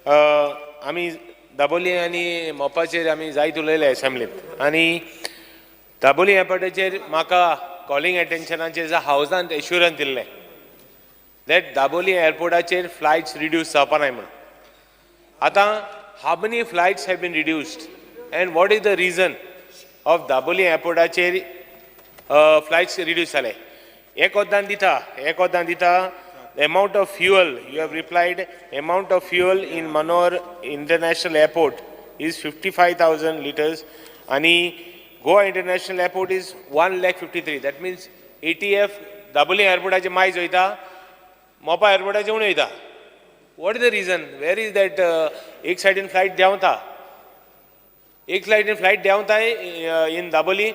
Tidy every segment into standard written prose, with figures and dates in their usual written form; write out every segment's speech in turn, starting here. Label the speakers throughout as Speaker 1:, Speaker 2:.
Speaker 1: आमी दाबोली आनी मोपाचेर आमी जायत उलयले एसेंब्लीत आनी दाबोली एअरपोर्टाचेर म्हाका कॉलिंग एटेन्शनाचेर हावजांत एश्युरन्स दिल्लें that Dabolim एअरपोर्टाचेर फ्लायट्स रिड्यूस जावपा नाय म्हणून. आतां how many flights have been reduced and what is the reason of Dabolim एअरपोर्टाचेर flights reduce जाले? एक वद्दान दिता, एक वद्दान दिता. The amount of fuel you have replied, amount of fuel in Manohar International Airport is 55,000 litres आनी Goa International Airport is 1 lakh 53. That means ATF Dabolim एअरपोर्टाचे मायज वयता, मोपा एअरपोर्टाचे उणें वयता. What is the reason? Where is that? एक सायडीन flight देंवता, एक सायडीन फ्लायट देंवताय इन दाबोली,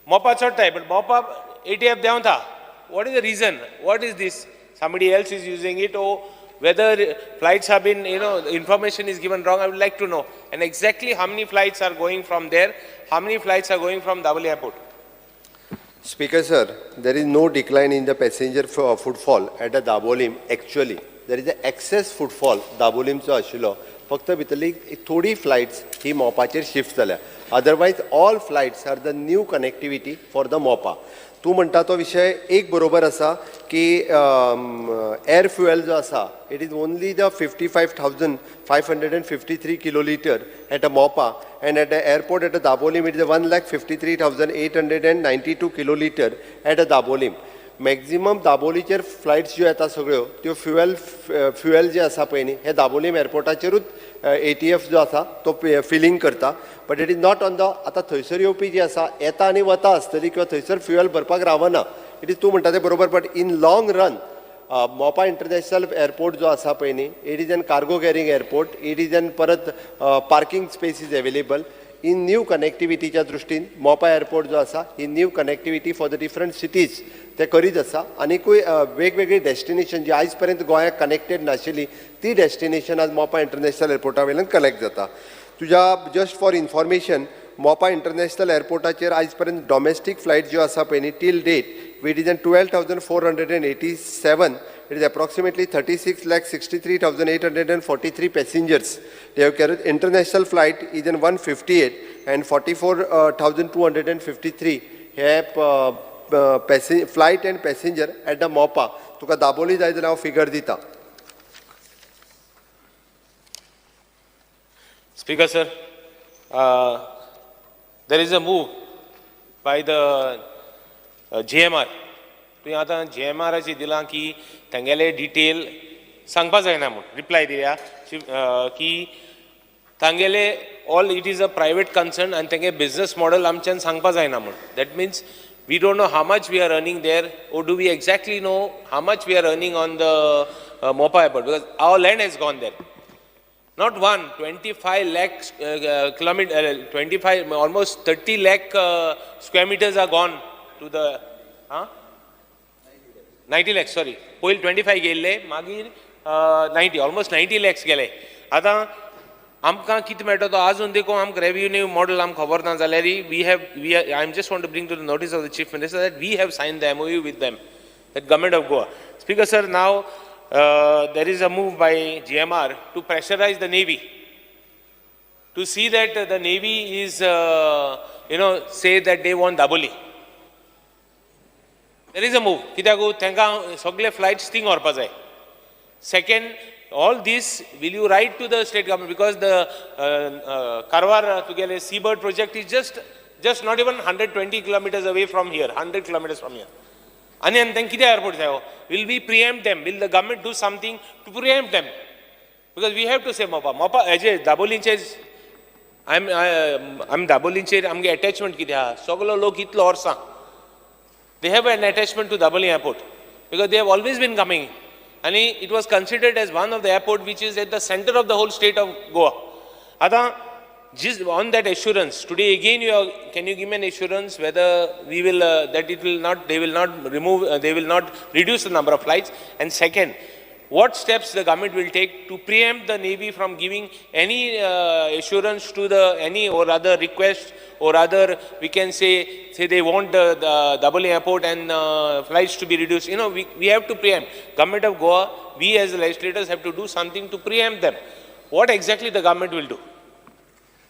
Speaker 1: मोपा चडटाय, बट मोपा एटीएफ देंवता. What is the reason? What is this? Somebody else is using it or whether flights have been, information is given wrong? I would like to know. And exactly how many flights are going from there, how many flights are going from Dabolim Airport?
Speaker 2: Speaker sir, there is no decline in the passenger footfall at the Dabolim actually. There is a excess footfall दाबोलीमचो आशिल्लो, फक्त भितरली थोडी flights ही मोपाचेर shift जाल्या. Otherwise all flights are the new connectivity for the Mopa. तूं म्हणटा तो विशय एक बरोबर आसा की एअर फ्युएल जो आसा, it is only the 55,553 kilo litre at a Mopa and at the airport at a Dabolim it is 1,53,892 kilo litre at a Dabolim. Maximum दाबोलीचेर flights ज्यो येता सगळ्यो त्यो फ्युएल फ्युएल जे आसा पळय न्ही, हे दाबोलीम एअरपोर्टाचेरूच एटीएफ जो आसा तो फिलींग करता, but it is not on the आतां थंयसर येवपी जी आसा येता आनी वता आसतली किंवा थंयसर फ्युएल भरपाक रावना. It is तूं म्हणटा तें बरोबर, but in long run Mopa International Airport जो आसा पळय न्ही, it is an cargo carrying airport. It is an परत parking space is available in new कनेक्टिविटीच्या दृश्टीन. मोपा एअरपोर्ट जो आसा ही new connectivity for the different cities ते करीत आसा. आनिकूय वेगवेगळी डेस्टिनेशन जी आयज पर्यंत गोंयाक कनेक्टेड नाशिल्ली ती डेस्टिनेशन आज मोपा इंटरनॅशनल एअरपोर्टा वयल्यान कनेक्ट जाता. तुज्या just for information, Mopa international एअरपोर्टाचेर आयज पर्यंत डॉमेस्टीक फ्लायट ज्यो आसा पळय न्ही, till date it is an 12,487. It is approximately 36,63,843 passengers they have carried. International flight is in 158 and 44,253 hey flight and passenger at the Mopa. तुका दाबोली जाय जाल्यार हांव फिगर दिता.
Speaker 1: Speaker sir, there is a move by the GMR. तुवें आतां जीएमआराची दिलां की तेंगेले डिटेल सांगपा जायना म्हूण रिप्लाय दिल्या की तांगेले all it is a private concern आनी तेंगे बिजनस मॉडल आमच्यान सांगपा जायना म्हूण. That means we don't know how much we are earning there, or do we exactly know how much we are earning on the Mopa Airport? Because our land has gone there. Not one, 25 lakh kilometer, 25, almost 30 lakh square meters are gone to the, huh? 90 lakhs, sorry. पयलीं 25 गेल्ले, मागीर 90, almost 90 lakhs गेले. आतां आमकां कितें मेळटा तो आजून देखून आमकां रेव्हेन्यू मॉडल आमकां खबर ना जाल्यार we have we I am just want to bring to the notice of the Chief Minister that we have sign the MOU with them, that Government of Goa. Speaker sir, now there is a move by GMR to pressurize the Navy to see that the Navy is, say that they want Dabolim. There is a move. कित्याक तांकां सगळे flights thing व्हरपा जाय. Second, all this, will you write to the state government? Because the Karwar तुगेले Seabird project is just not even 120 kilometers away from here, 100 kilometers from here. आनी आनी तांकां कितें एअरपोर्ट जायो? Will we preempt them? Will the government do something to preempt them? Because we have to say Mopa. Mopa हेजे दाबोलींचे आम आमी दाबोलींचेर आमगे एटॅचमेंट कितें आहा, सगलो लोक इतलो वर्सां they have an attachment to Dabolim Airport because they have always been coming. And it was considered as one of the airport which is at the center of the whole state of Goa. आतां just on that assurance, today again you are, can you give me an assurance whether we will, that it will not, they will not remove, they will not reduce the number of flights? And second, what steps the government will take to preempt the Navy from giving any assurance to the, any or other request or other, we can say they want the Dabolim Airport and flights to be reduced. We have to preempt. Government of Goa, we as legislators have to do something to preempt them. What exactly the government will do?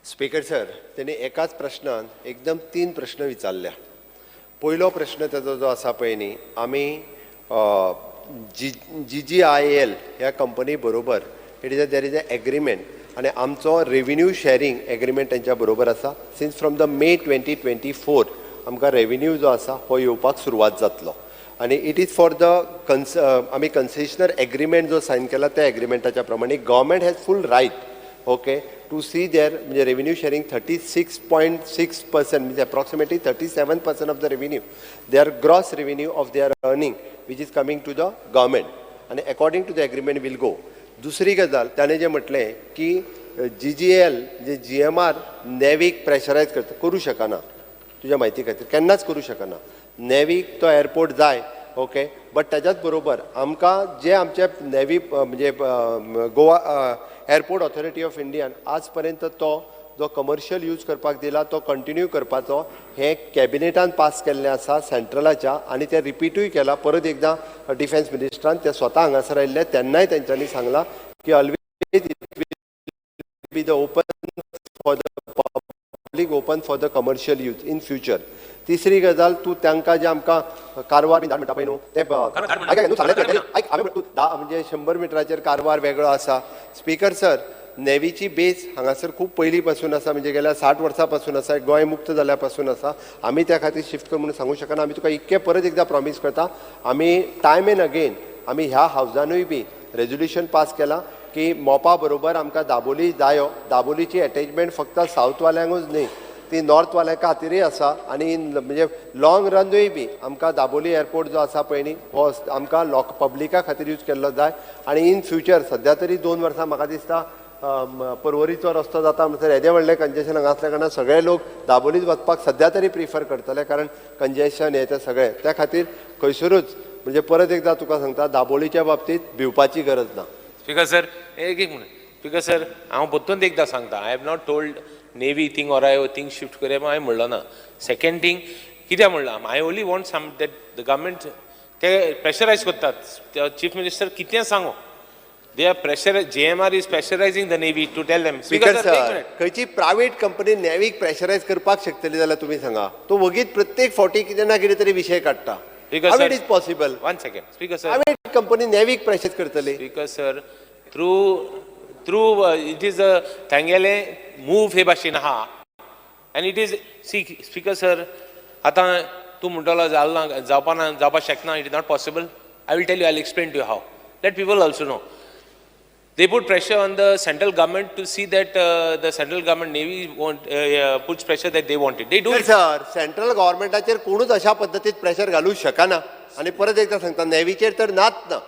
Speaker 2: Speaker sir, तेणी एकाच प्रश्नान एकदम तीन प्रश्न विचारल्या. पयलो प्रश्न तेजो जो आसा पळय न्ही, आमी जी जी जी I L ह्या कंपनी बरोबर it is a there is a agreement आनी आमचो रेविन्यू शॅरींग एग्रीमेंट तेंच्या बरोबर आसा. Since from the May 2024 आमकां रेविन्यू जो आसा हो येवपाक सुरवात जातलो आनी it is for the cons आमी कन्सेशनर एग्रीमेंट जो सायन केला त्या एग्रीमेंटाच्या प्रमाणे government has full right, okay, to see their म्हणजे revenue sharing 36.6%, means approximately 37% of the revenue, their gross revenue of their earning, which is coming to the government आनी according to the agreement will go. दुसरी गजाल, ताणें जें म्हटलें की जी G L J G M R नेवीक pressurise करता, करूं शकना. तुज्या म्हायती खातीर, केन्नाच करूं शकना. नेवीक तो एअरपोर्ट जाय, ओके, बट ताज्याच बरोबर आमकां जे आमचे नेवी म्हणजे गोवा एअरपोर्ट ऑथॉरिटी ऑफ इंडियान आज पर्यंत तो जो कमर्शियल यूज करपाक दिला तो कंटिन्यू करपाचो हें कॅबिनेटान पास केल्लें आसा सेंट्रलाच्या आनी तें रिपीटूय केलां परत एकदां. डिफेन्स मिनिस्टरान ते स्वता हांगासर आयिल्ले तेन्नाय तेंच्यांनी सांगलां की always it be the open for the public, open for the commercial use in future. तिसरी गजाल, तूं तांकां जे आमकां कारवार बी धाड म्हणटा पळय न्हू ते आयक आयक, न्हू सांगलें, आयक, हांवें तूं 10 म्हणजे 100 मिटराचेर कारवार वेगळो आसा. स्पीकर सर, नेवीची बेस हांगासर खूब पयलीं पासून आसा, म्हणजे गेल्या 60 वर्सां पासून आसा, गोंय मुक्त जाल्या पासून आसा. आमी त्या खातीर शिफ्ट कर म्हणून सांगू शकना. आमी तुका इतकें परत एकदां प्रॉमीस करता, आमी टायम एंड अगेन आमी ह्या हावजानूय बी रेजोल्युशन पास केलां की मोपा बरोबर आमकां दाबोली जायो. दाबोलीची एटेचमेंट फक्त सावथवाल्यांकूच न्ही, ती नॉर्थवाल्यां खातीरय आसा आनी म्हणजे लॉंग रनूय बी आमकां दाबोली एअरपोर्ट जो आसा पळय न्ही, हो आमकां लोक पब्लिका खातीर यूज केल्लो जाय. आनी इन फ्युचर सद्या तरी 2 वर्सां म्हाका दिसता पर्वरीचो रस्तो जाता म्हणसर येदें व्हडलें कंजेशन हांगा आसल्या कारणान सगळे लोक दाबोलीच वचपाक सद्या तरी प्रिफर करतले, कारण कंजेशन हें तें सगळें. त्या खातीर खंयसरूच म्हणजे परत एकदां तुका सांगता, दाबोलीच्या बाबतींत भिवपाची गरज ना.
Speaker 1: स्पीकर सर, एक एक मिनिट. स्पीकर सर, हांव परतून एकदां सांगता, I have not told Navy thing or I thing shift करया हांवें म्हणलो ना. सेकंड थींग, कित्याक म्हणलां, I only want some that the government ते प्रेशरायज करतात. चीफ मिनिस्टर कितें सांगू, they are pressure, GMR is pressurizing the Navy to tell them.
Speaker 2: Speaker sir, खंयची प्रायव्हेट कंपनी नेवीक प्रेशरायज करपाक शकतली जाल्यार तुमी सांगा. तो वगीत प्रत्येक फावटी कितें ना कितें तरी विशय काडटा.
Speaker 1: Speaker
Speaker 2: How
Speaker 1: sir,
Speaker 2: it is possible?
Speaker 1: One second, speaker sir.
Speaker 2: Private company नेवीक pressure करतली?
Speaker 1: Speaker sir, through it is a तांगेले मूव हे भाशेन आहा आनी it is, see, speaker sir, आतां तूं म्हणटलो जाल ना, जावपा ना, जावपाक शकना. It is not possible. I will tell you, I explain to you how. Let people also know. They put pressure on the central government to see that the central government navy want, puts pressure that they want it. They do it.
Speaker 2: Sir, central गव्हर्मेंटाचेर कोणूच अशा पद्दतीत pressure घालूंक शकना आनी परत एकदां सांगता, नेवीचेर तर नाच ना.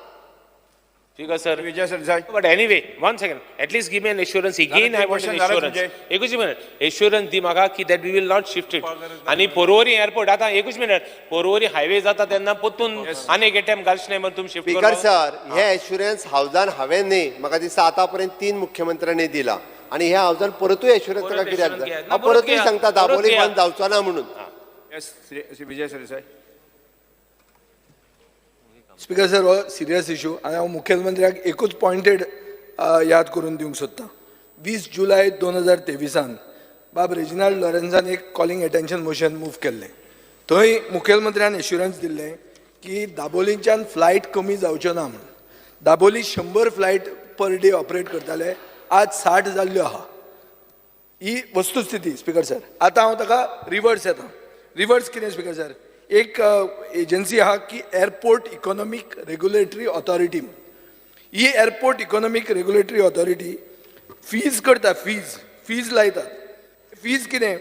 Speaker 1: Speaker sir.
Speaker 3: Vijay Sardesai.
Speaker 1: But anyway, one second. At least give me an assurance. Again, I want an
Speaker 3: question झालं
Speaker 1: assurance.
Speaker 3: तुमचे.
Speaker 1: एकूच मिनिट, एश्युरन्स दी म्हाका की that we will not shift it. आनी पोरवरी एअरपोर्ट आतां, एकूच मिनिट, पोरवरी हायवे जाता तेन्ना परतून आनी एक एटेम्प घालचे न्हय म्हण तुमी शिफ्ट.
Speaker 2: स्पीकर सर, हे एश्युरन्स हावजान हांवें न्ही, म्हाका दिसता आतां पर्यंत तीन मुख्यमंत्र्यांनी दिला आनी ह्या हावजान परतूय एश्युरन्स
Speaker 1: परत
Speaker 2: ताका कित्याक
Speaker 1: assurance
Speaker 2: जाय?
Speaker 1: घेया. ना,
Speaker 2: हांव
Speaker 1: परत
Speaker 2: परतूय
Speaker 1: घेया.
Speaker 2: सांगता,
Speaker 1: परत
Speaker 2: दाबोली
Speaker 1: घेया.
Speaker 2: बंद जावचो ना म्हणून.
Speaker 3: येस, श्री विजय सरदेसाय.
Speaker 4: स्पीकर सर, हो सिरियस इशू आनी हांव मुखेलमंत्र्याक एकूच पॉयंटेड याद करून दिवंक सोदतां. 20 जुलय 2023आन बाब रेजिनाल्ड लॉरेन्सान एक कॉलिंग एटेन्शन मोशन मूव केल्लें. थंय मुखेलमंत्र्यान एश्युरन्स दिल्लें की दाबोलीच्यान फ्लायट कमी जावच्यो ना म्हणून. Dabolim 100 flight per day operate करताले, आज 60 जाल्ल्यो आहा. ही वस्तुस्थिती, स्पीकर सर. आतां हांव ताका रिवर्स येता. रिवर्स कितें, स्पीकर सर? एक एजन्सी आहा की एअरपोर्ट इकॉनॉमीक रेग्युलेटरी ऑथॉरिटी म्हणून. ही airport economic regulatory authority fees करता, फीज फीज लायतात. फीज कितें,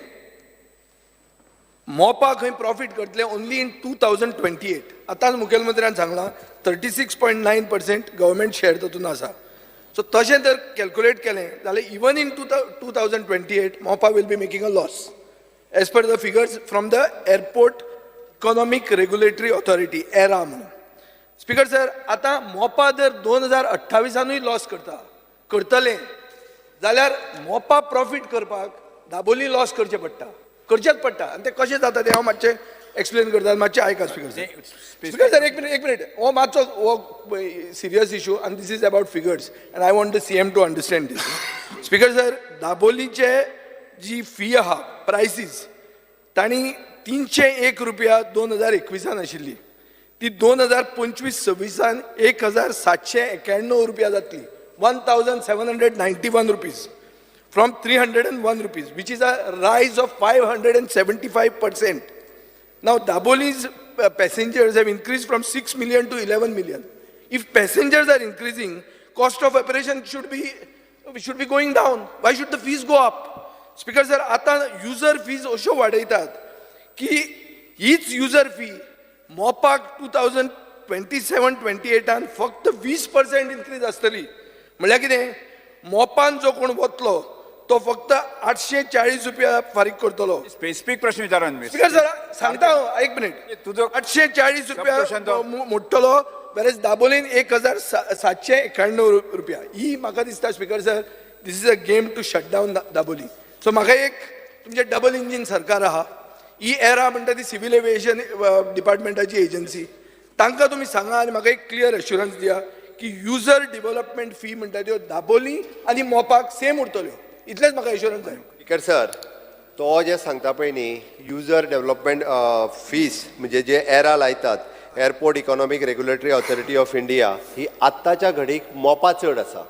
Speaker 4: मोपा खंय प्रॉफीट करतले only in 2028. आतांच मुखेलमंत्र्यान सांगलां, 36.9% government share तातूंत आसा. सो तशें जर कॅल्कुलेट केलें जाल्यार even in 2028 Mopa will be making a loss as per the figures from the Airport Economic Regulatory Authority, ERA म्हणून. स्पीकर सर, आतां मोपा जर 2028आनूय लॉस करता करतले जाल्यार मोपा प्रॉफीट करपाक दाबोली लॉस करचें पडटा, करचेंच पडटा. आनी तें कशें जाता तें हांव मातशें एक्सप्लेन करता, मातशें आयका स्पीकर सर. स्पीकर सर, एक मिनिट, एक मिनिट. हो मातसो हो सिरियस इशू आनी this is about figures and I want the CM to understand this. Speaker sir, दाबोलीचे ji fee आहा, प्रायसीस तांणी 301 रुपया 2021an आशिल्ली, ती 2025-26an 1791 रुपया जातली, ₹1791 from ₹301, which is a rise of 575%. Now, Daboli's passengers have increased from 6 million to 11 million. If passengers are increasing, cost of operation should be going down. Why should the fees go up? Speaker sir, आता user fees अश्यो वाडयतात की हीच user fee मोपाक 2027-28an फक्त 20% increase आसतली. म्हणल्यार कितें, मोपान जो कोण वतलो तो फक्त 840 रुपया फारीक करतलो.
Speaker 3: स्पेसिफीक प्रश्न विचारा न्ही.
Speaker 4: स्पीकर सर, सांगता हांव, एक मिनिट.
Speaker 3: तुजो
Speaker 4: 840 रुपया
Speaker 3: प्रश्न तो-
Speaker 4: मोडटलो, वेरेज दाबोलीन 1791 रुपया. ही म्हाका दिसता, speaker sir, this is a game to shut down Dabolim. So म्हाका एक, तुमचें डबल इंजीन सरकार आहा, ही एरा म्हणटा ती सिवील एविएशन डिपार्टमेंटाची एजन्सी, तांकां तुमी सांगा आनी म्हाका एक क्लियर एश्युरन्स दिया की युजर डिवलपमेंट फी म्हणटा त्यो दाबोली आनी मोपाक सेम उरतल्यो. इतलेंच म्हाका एश्युरन्स जाय.
Speaker 2: स्पीकर सर, तो जे सांगता पळय न्ही, युजर डेव्हलपमेंट फीस म्हणजे जे एरा लायतात, Airport Economic Regulatory Authority of India, ही आत्ताच्या घडीक मोपा चड आसा,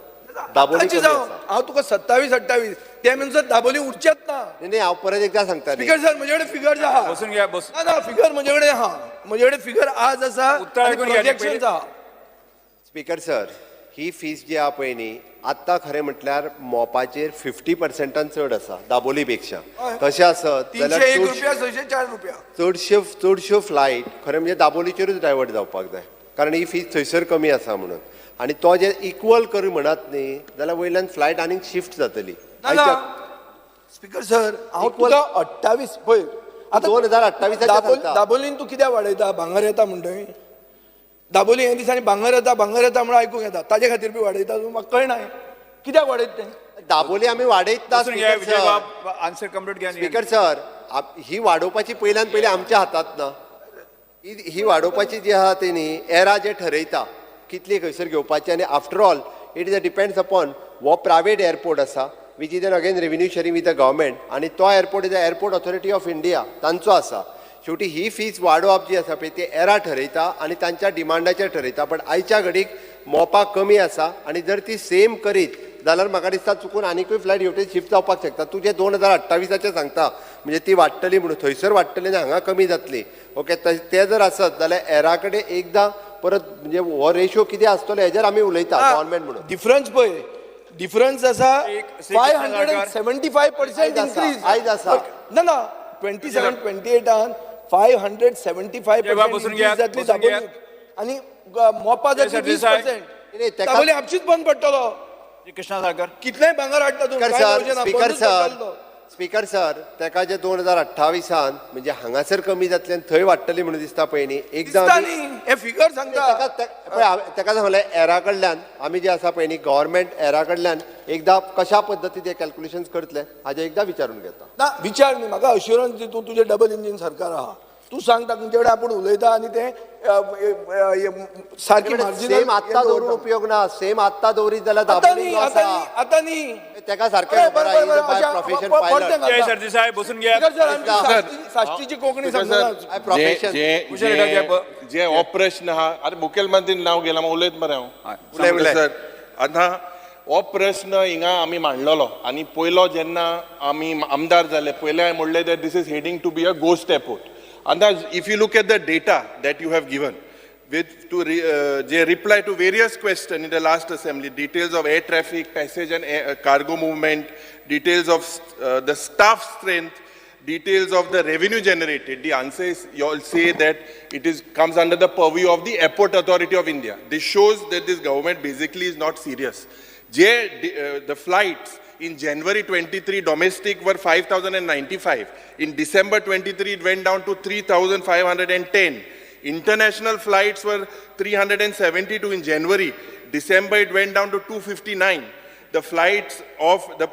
Speaker 2: दाबोली
Speaker 4: आतांची
Speaker 2: कमी
Speaker 4: जावं,
Speaker 2: आसा.
Speaker 4: हांव तुका 27-28 ते म्हणसर दाबोली उरचेच ना.
Speaker 2: नाही नाही, हांव परत एकदा सांगता न्ही.
Speaker 4: स्पीकर सर, म्हजे कडेन फिगर्स आहा.
Speaker 3: बसून घ्या, बस.
Speaker 4: ना ना, फिगर म्हजे कडेन आहा. म्हजे कडेन फिगर आज आसा.
Speaker 3: उत्तर ऐकून घ्या न्ही
Speaker 4: प्रोजेक्शन आहा.
Speaker 2: स्पीकर सर, ही फीस जी आहा पळय न्ही, आत्तां खरें म्हटल्यार मोपाचेर 50%an चड आसा दाबोली पेक्षा. तशें आसत
Speaker 4: तीनशे
Speaker 2: जाल्यार
Speaker 4: एक
Speaker 2: चडशे-
Speaker 4: रुपया 604 रुपया.
Speaker 2: चडश्यो चडश्यो फ्लायट खरें म्हणजे दाबोलीचेरूच डायवर्ट जावपाक जाय, कारण ही फीज थंयसर कमी आसा म्हणून. आनी तो जे इक्वल कर म्हणत न्ही जाल्यार वयल्यान फ्लायट आनीक शिफ्ट जातली.
Speaker 4: ना ना, स्पीकर सर, हांव तुका 28 पळय आतां
Speaker 2: 2028 चें सांगता.
Speaker 4: दाबोलीन तूं कित्याक वाडयता? भांगर येता म्हणटय. दाबोली हे दिसांनी भांगर येता, भांगर येता म्हणून आयकूंक येता, ताजे खातीर बी वाडयता तूं? म्हाका कळना हें. कित्याक वाडयता तें?
Speaker 2: दाबोली आमी वाडयत ना.
Speaker 3: बसून घ्या.
Speaker 2: Speaker
Speaker 3: Vijay
Speaker 2: sir.
Speaker 3: बाब, आन्सर कंप्लीट घ्या न्ही.
Speaker 2: स्पीकर सर, ही वाडोवपाची पयल्यान पयलीं आमच्या हातांत ना. ही ही वाडोवपाची जी आहा ती न्ही, एरा जे ठरयता कितली खंयसर घेवपाची. आनी after all it is a depends upon हो प्रायवेट एअरपोर्ट आसा, which is an again revenue sharing with the government, आनी तो airport is a Airport Authority of India तांचो आसा. शेवटी ही फीज वाडोवप जी आसा पळय ती एरा ठरयता आनी तांच्या डिमांडाचेर ठरयता. पण आयच्या घडीक मोपा कमी आसा आनी जर ती सेम करीत जाल्यार म्हाका दिसता चुकून आनिकूय फ्लायट हेवटेन शिफ्ट जावपाक शकता. तूं जे 2028चें सांगता म्हणजे ती वाडटली म्हणून, थंयसर वाडटली आनी हांगा कमी जातली, ओके, ते जर आसत जाल्यार एरा कडेन एकदां परत म्हणजे हो रेशो कितें आसतलो हेजेर आमी उलयता गव्हर्मेंट म्हणून.
Speaker 4: डिफरन्स पळय, डिफरन्स आसा
Speaker 3: श्री
Speaker 4: 575%
Speaker 2: आयज आसा,
Speaker 4: इन्क्रीज.
Speaker 2: आयज आसा.
Speaker 4: ना ना, 27-28an 575
Speaker 3: जय बाब,
Speaker 4: पर्सेंट
Speaker 3: बसून घ्या,
Speaker 4: इन्क्रीज जातली
Speaker 3: बसून घ्या.
Speaker 4: दाबोलीक आनी मोपा
Speaker 3: जय
Speaker 4: जातली 20
Speaker 3: सरदेसाय.
Speaker 4: पर्सेंट.
Speaker 2: नाही, तेका-
Speaker 4: दाबोली आपशीच बंद पडटलो.
Speaker 3: श्री कृष्णा साळकर.
Speaker 4: कितलेय भांगर हाडटा तूं,
Speaker 2: स्पीकर
Speaker 4: कांय
Speaker 2: सर,
Speaker 4: जावचें ना,
Speaker 2: स्पीकर
Speaker 4: बंदूच
Speaker 2: सर,
Speaker 4: पडटलो तो.
Speaker 2: स्पीकर सर, तेका जे 2028an म्हणजे हांगासर कमी जातले आनी थंय वाडटली म्हणून दिसता पळय न्ही एकदां
Speaker 4: दिसता
Speaker 2: आमी-
Speaker 4: न्ही, हे फिगर सांगता.
Speaker 2: तेका पळय, तेका सांगलें, एरा कडल्यान आमी जे आसा पळय न्ही, गव्हर्मेंट एरा कडल्यान एकदां कशा पद्दतीन ते कॅल्कुलेशन करतले हाजें एकदां विचारून घेता.
Speaker 4: ना, विचार न्ही, म्हाका अश्युरन्स दी. तूं, तुजें डबल इंजीन सरकार आहा, तूं सांग तांचे कडेन आपूण उलयता आनी ते सारकी
Speaker 2: सेम आत्तां दवरून उपयोग ना. सेम आत्तां दवरीत जाल्यार
Speaker 4: आतां
Speaker 2: दाबोळी
Speaker 4: न्ही,
Speaker 2: जो
Speaker 4: आतां
Speaker 2: आसा
Speaker 4: न्ही, आतां न्ही.
Speaker 2: तेका सारकें
Speaker 4: बरें,
Speaker 2: खबर
Speaker 4: बरें,
Speaker 2: आहा,
Speaker 4: बरें,
Speaker 2: बाय
Speaker 4: अशें
Speaker 2: प्रोफेशन
Speaker 4: परतें
Speaker 2: पायलट.
Speaker 4: घालता.
Speaker 3: जय सरदेसाय, बसून घ्या.
Speaker 4: स्पीकर सर, आमची
Speaker 2: सर.
Speaker 4: साश्टीची कोंकणी
Speaker 5: स्पीकर
Speaker 4: सांगना.
Speaker 5: Sir,
Speaker 2: by profession.
Speaker 5: जे
Speaker 3: कुशल रेडा
Speaker 5: जे जे हो प्रश्न आहा, आतां मुखेलमंत्रीन नांव घेलां म्हाका उलयत मरे हांव.
Speaker 2: उलय, उलय.
Speaker 5: सर, आतां हो प्रश्न हिंगा आमी मांडलेलो आनी पयलो जेन्ना आमी आमदार जाले पयलें हांवें म्हणलें that this is heading to be a ghost airport. आतां if you look at the data that you have given with to J reply to various question in the last assembly, details of air traffic, passage and cargo movement, details of the staff strength, details of the revenue generated, the answer is you all say that it is comes under the purview of the Airport Authority of India. This shows that this government basically is not serious. The flights in January 23 domestic were 5,095. In December 23, it went down to 3,510. International flights were 372 in January. December, it went down to 259. the flights of the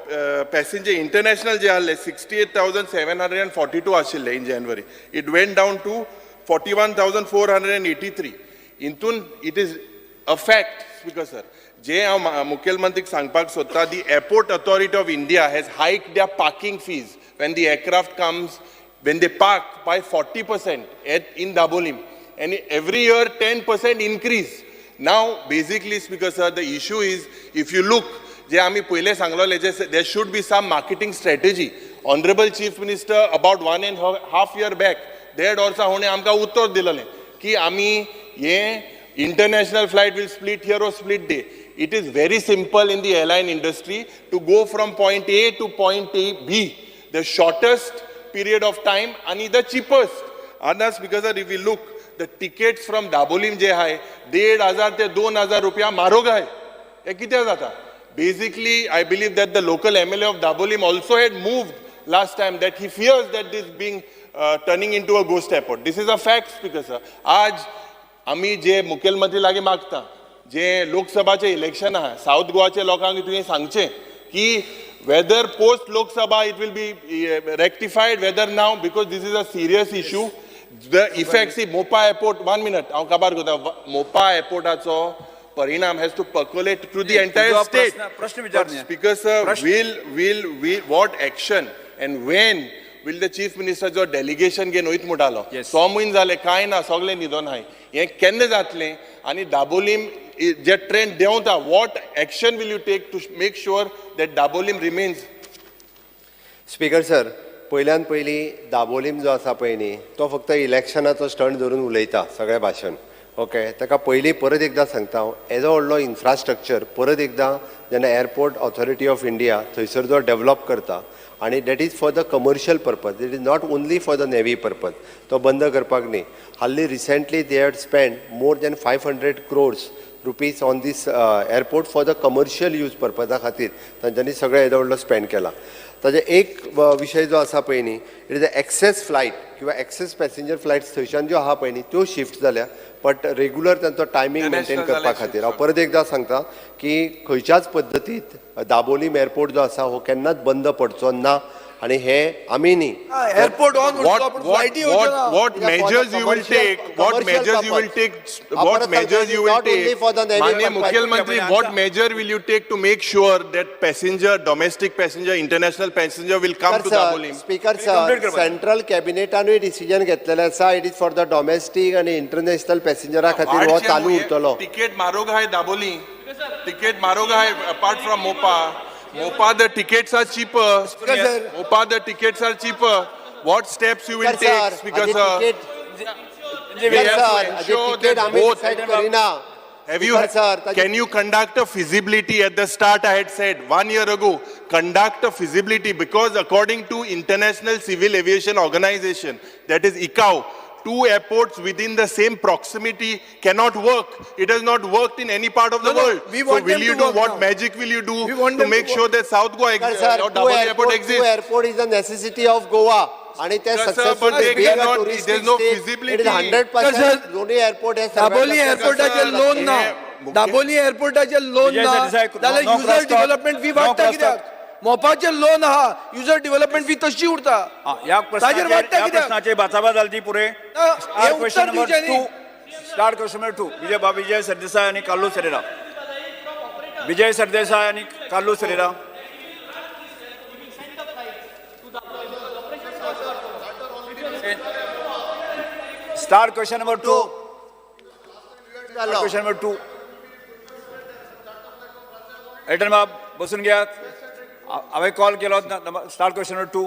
Speaker 5: passenger international जे आहले 68,742 आशिल्ले in January, it went down to 41,483. हितून it is a fact, Speaker sir, जे हांव मुखेलमंत्रीक सांगपाक सोदता, the Airport Authority of India has hike their parking fees when the aircraft comes, when they park, by 40% at in Dabolim, and every year 10% increase. Now basically, Speaker sir, the issue is, if you look, जे आमी पयले सांगलोले जे there should be some marketing strategy. Honourable Chief Minister about one and half year back, देड वर्सां हुणे आमकां उतर दिलेलें की आमी हे international flight will split here or split there. It is very simple in the airline industry to go from point A to point A B, the shortest period of time आणि the cheapest. आतां, because if you look, the tickets from Dabolim जे आहाय 1500 ते 2000 रुपया म्हारोग आहाय. हे कित्याक जाता? Basically, I believe that the local MLA of Dabolim also had moved last time that he fears that this being turning into a ghost airport. This is a fact, Speaker sir. आज आमी जे मुखेलमंत्री लागीं मागता, जे लोकसभाचे election आहा, south गोवाचे लोकांक तुवें सांगचें की whether post Lok Sabha it will be rectified, whether now, because this is a serious issue. The effect, see, Mopa airport, one minute, हांव काबार करता. मोपा एअरपोर्टाचो परिणाम has to percolate through the entire
Speaker 3: तुजो
Speaker 5: state.
Speaker 3: प्रश्न विचार न्ही.
Speaker 5: Speaker sir,
Speaker 3: प्रश्न-
Speaker 5: will what action and when will the Chief Minister जो डेलिगेशन घेवन वयत म्हणटालो,
Speaker 3: Yes.
Speaker 5: स म्हयने जाले, कांय ना, सगळे न्हिदोन आहाय. हें केन्ना जातलें आनी दाबोलीम जे ट्रेन देंवता, what action will you take to make sure that Dabolim remains?
Speaker 2: Speaker sir, पयल्यान पयलीं दाबोलीम जो आसा पळय न्ही, तो फक्त इलेक्शनाचो स्टंट धरून उलयता सगळें भाशण, ओके. ताका पयलीं परत एकदां सांगता हांव, येदो व्हडलो इन्फ्रास्ट्रक्चर परत एकदां जेन्ना एअरपोर्ट ऑथॉरिटी ऑफ इंडिया थंयसर जो डेवलप करता आनी that is for the commercial purpose, it is not only for the navy purpose, तो बंद करपाक न्ही. हाल्ली recently they had spend more than 500 crores rupees on this airport for the commercial use पर्पजा खातीर. तांच्यांनी सगळें येदो व्हडलो स्पेंड केला. ताजे एक विशय जो आसा पळय न्ही, it is a access flight किंवा एक्सेस पॅसेंजर फ्लायट्स थंयच्यान ज्यो आहा पळय न्ही, त्यो शिफ्ट जाल्या, बट रेगुलर तांचो टायमींग मेंटेन
Speaker 5: International
Speaker 2: करपा
Speaker 5: जाल्या.
Speaker 2: खातीर हांव परत एकदां सांगता की खंयच्याच पद्दतीत दाबोलीम एअरपोर्ट जो आसा हो केन्नाच बंद पडचो ना आणि हे आमी न्ही.
Speaker 4: Airport on
Speaker 5: What what what what
Speaker 2: Yeah, for the
Speaker 5: measures you will take, what
Speaker 2: commercial
Speaker 5: measures you will
Speaker 2: purpose.
Speaker 5: take,
Speaker 2: हा,
Speaker 5: what
Speaker 2: परत
Speaker 5: measures you will
Speaker 2: not only
Speaker 5: take,
Speaker 2: for the navy
Speaker 5: माननीय
Speaker 2: purpose.
Speaker 5: मुख्यमंत्री, what measure will you take to make sure that passenger, domestic passenger, international passenger will come to Dabolim?
Speaker 2: Speaker
Speaker 3: Complete
Speaker 2: sir,
Speaker 3: कर.
Speaker 2: Central कॅबिनेटानूय decision घेतलेलें आसा, it is for the domestic आनी international पॅसेंजरा खातीर हो चालू उरतलो.
Speaker 5: तिकेट म्हारोग आहे दाबोली, तिकेट म्हारोग आहे. Apart from Mopa, Mopa the tickets are cheaper.
Speaker 4: Sir.
Speaker 5: Mopa the tickets are cheaper. What steps you will
Speaker 2: sir,
Speaker 5: take, Speaker
Speaker 2: हाजे
Speaker 5: sir?
Speaker 2: Ticket
Speaker 5: We have to
Speaker 2: sir, हाजे
Speaker 5: ensure
Speaker 2: ticket
Speaker 5: that
Speaker 2: आमी
Speaker 5: both
Speaker 2: decide करिना.
Speaker 5: Have you,
Speaker 2: Speaker sir,
Speaker 5: can you conduct a feasibility? At the start I had said one year ago, conduct a feasibility, because according to International Civil Aviation Organization, that is ICAO, two airports within the same proximity cannot work. It has not worked in any part of the
Speaker 4: No, no,
Speaker 5: world.
Speaker 4: We
Speaker 5: So
Speaker 4: want
Speaker 5: will
Speaker 4: them
Speaker 5: you
Speaker 4: to
Speaker 5: do,
Speaker 4: work
Speaker 5: what
Speaker 4: now.
Speaker 5: magic will you do
Speaker 4: We want
Speaker 5: to
Speaker 4: them
Speaker 5: make
Speaker 4: to
Speaker 5: sure that South Goa
Speaker 2: Speaker sir,
Speaker 5: or
Speaker 2: two
Speaker 5: Dabolim airport
Speaker 2: airport, two
Speaker 5: exists?
Speaker 2: Airport is a necessity of Goa आणि ते
Speaker 5: Sir,
Speaker 2: successful
Speaker 5: but they cannot- there's no
Speaker 2: It is
Speaker 5: feasibility.
Speaker 2: 100% दोन्ही airport हे
Speaker 4: Dabolim एअरपोर्टाचे loan ना, Dabolim एअरपोर्टाचे loan
Speaker 3: Vijay
Speaker 4: ना
Speaker 3: सरदेसाय,
Speaker 4: जाल्यार
Speaker 3: no
Speaker 4: user
Speaker 3: crosstalk.
Speaker 4: Development fee
Speaker 3: No
Speaker 4: वाडटा.
Speaker 3: Crosstalk.
Speaker 4: कित्याक मोपाचे loan आहा, युजर डेव्हलपमेंट फी तशी उरता.
Speaker 3: हा, ह्या
Speaker 4: ताजेर
Speaker 3: प्रश्नाचेर
Speaker 4: वाडटा
Speaker 3: ह्या
Speaker 4: कित्याक?
Speaker 3: प्रश्नाचेर बाचाबाच जाली ती पुरे.
Speaker 4: ना, हे
Speaker 3: स्टार क्वेश्चन
Speaker 4: उत्तर
Speaker 3: नंबर
Speaker 4: दिवचें
Speaker 3: टू.
Speaker 4: न्ही.
Speaker 3: Star question number two, Vijay बाब विजय सरदेसाय आनी कार्लूस फेरेरा. विजय सरदेसाय आनी Carlos Ferreira. Star question number two. Question number two. Elton बाब, बसून घेयात. हांवें कॉल केलो. Star question number two.